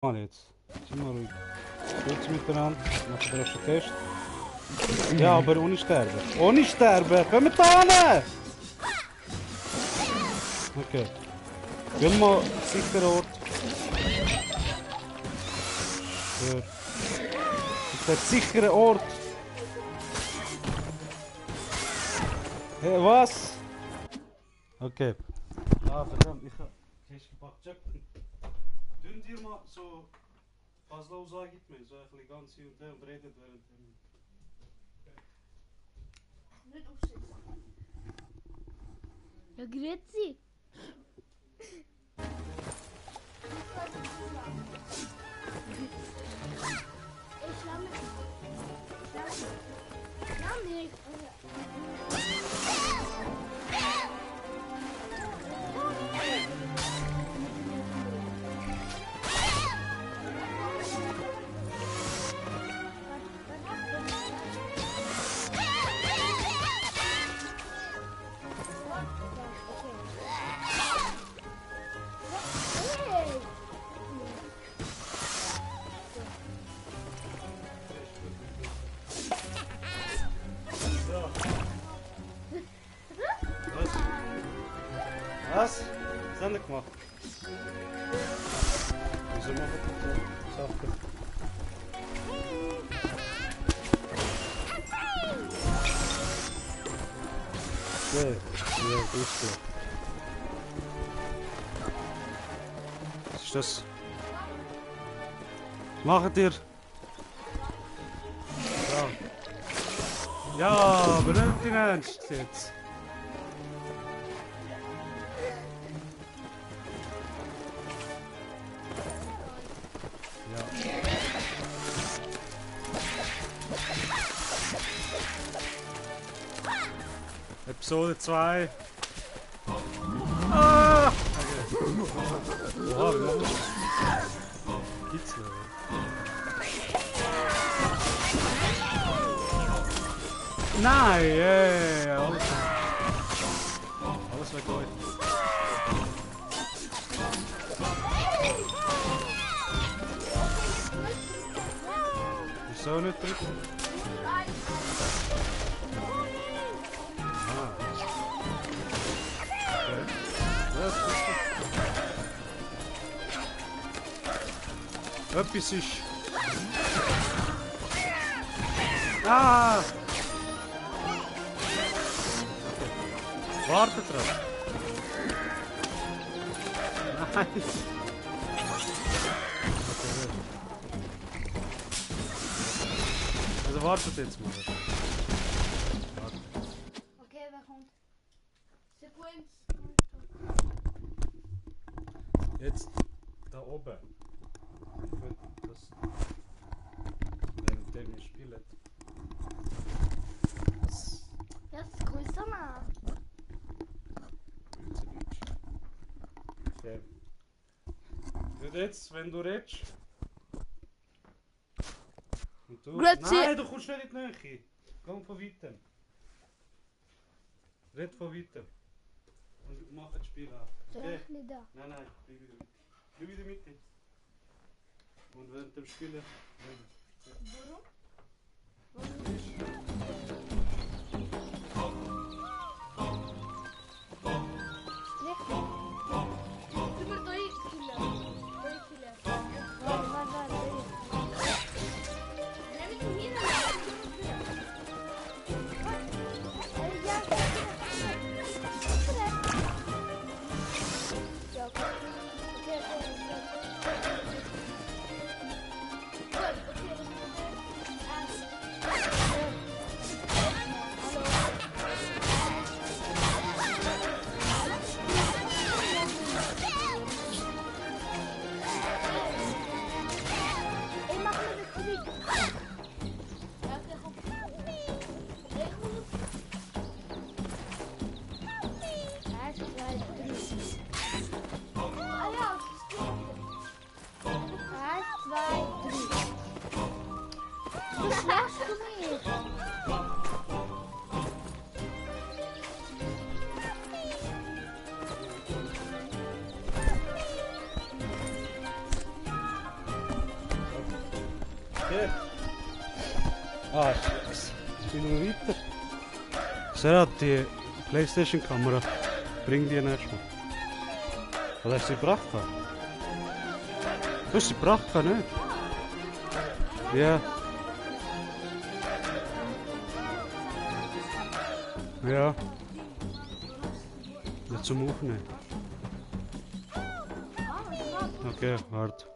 Mal jetzt. Sind wir ruhig. Kurz miteinander. Machen wir einen Test. Ja, aber ohne Sterben. Ohne Sterben! Komm mit hin! Okay. Gehen wir mal sicheren Ort. Für. Ist der sichere Ort? Hey, was? Okay. Ah, verdammt, ich hab Cash gepackt. Dünn dir mal so, was da Aussage gibt mir, so ein bisschen ganz hier und da und redet während dem. Nicht aufstehen. Ja, grüezi. Ich schau mich. Ja, nicht. Was? Was haben wir gemacht? Wieso machen wir so Sachen? Nee, ja, ist so. Was ist das? Was macht ihr? Ja, aber nicht im Ernst jetzt. Ja. Episode 2. Ah! Okay. Oha, wie machen wir das? Gibt's noch? Nein, alles. Alles weg euch. Wieso nicht drücken? Ah. Okay. Ja, das ist gut. Etwas ist. Ah! Wartet drauf. Nein. Also wartet jetzt mal. Wartet. Okay, wer kommt? Sequenz. Jetzt da oben. Ich will das während wir spielen. Ja, das ist größer mal. Okay. Und jetzt, wenn du redest. Und du. Grüezi. Nein, du kommst nicht in die Nähe. Komm von weitem. Red von weitem. Und mach das Spiel an. Okay? Nicht da. Nein, bleib wieder Mitte. Und während dem Spielen. Warum? Okay. Ah, Scheiße. Sind wir weiter? Sarah hat die Playstation-Kamera. Bring die nächstes Mal. Oder hast du sie gebracht? Du hast sie gebracht, nicht? Ja. Ja. Ja, zum Aufnehmen. Okay, warte.